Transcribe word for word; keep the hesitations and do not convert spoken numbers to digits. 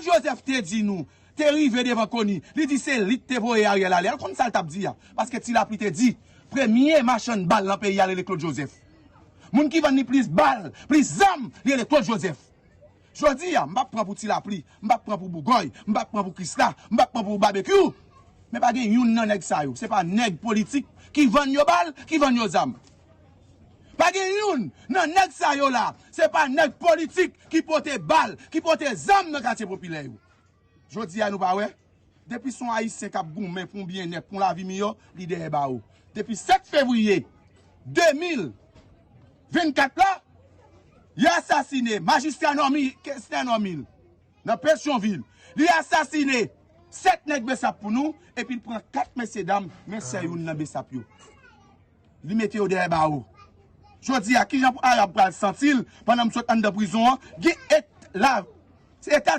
Joseph te di nou, te rive devan Koni, li di se li k te voye Ariel ale. Al konn sa l t ap di a. Paske Ti Lapli te di, premye machann bal nan peyi a rele Claude Joseph. Moun ki vann li plis bal, plis zam, li rele Claude Joseph. Jodi a, m p ap pran pou Ti Lapli, m p ap pran pou Bougòy, m p ap pran pou Krisla, m p ap pran pou Babekyou. Men pa gen youn nan nèg sa yo, se pa nèg politik ki vann yo bal, ki vann yo zam. Pa gen youn nan nèg sa yo la, se pa nèg politik ki pote bal, ki pote zam nan katye popilè yo. Jodi a nou pa wè? Depi se yon Ayisyen k ap goumen pou yon byennèt, pou yon lavi miyò, li dèyè bawo. Depi sèt fevriye de mil vennkat la, li asasine majistra Nòmi, Kestnè Nòmil, nan Petyonvil. Li asasine sèt nèg Besap pou nou, epi l pran kat mesyedam, men sè youn nan Besap yo. Li mete yo dèyè bawo. Jodi a, kijan pou Arab pral santi l pandan m sot anndan prizon an? Gen et la, se eta